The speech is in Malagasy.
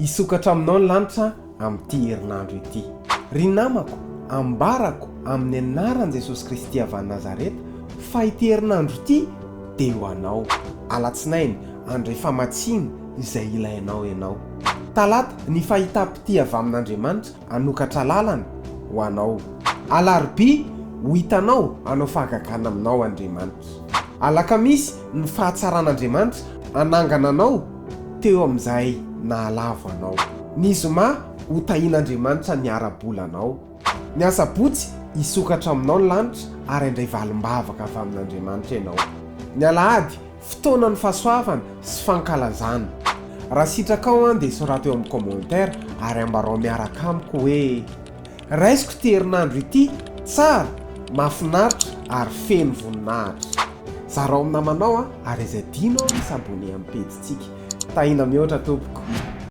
Hisokatra aminao ny lanitra amin'ity herinandro ity. Ry namako, ambarako amin'ny anaran'i Jesosy Kristy avy any Nazareta fa ity herinandro ity dia ho anao. Alatsinainy, handray famatsiana izay ilainao ianao. Talata, ny fahitam-pitia avy amin'Andriamanitra hanokatra lalana ho anao. Alarobia, ho hitanao hanao fahagagana aminao Andriamanitra. Alakamisy, ny fahatsaran'Andriamanitra hanangana anao teo amin'izay nahalavo anao. Ny zoma, ho tahian'Andriamanitra ny ara-bolanao. Ny asabotsy, hisokatra aminao ny lanitra ary handray valim-bavaka avy amin'Andriamanitra ianao. Ny alahady, fotoanan'ny fahasoavana sy fankalazana. Raha sitrakao an dia sorato eo amin'ny commentaire ary ambarao miaraka amiko hoe. Raisiko ity herinandro ity, tsara, mahafinaritra ary feno voninahitra. Zarao amin'ny namanao ary aza adino ny mi-s'abonner amin'ny pejintsika. Tahiana mihoatra tompoko.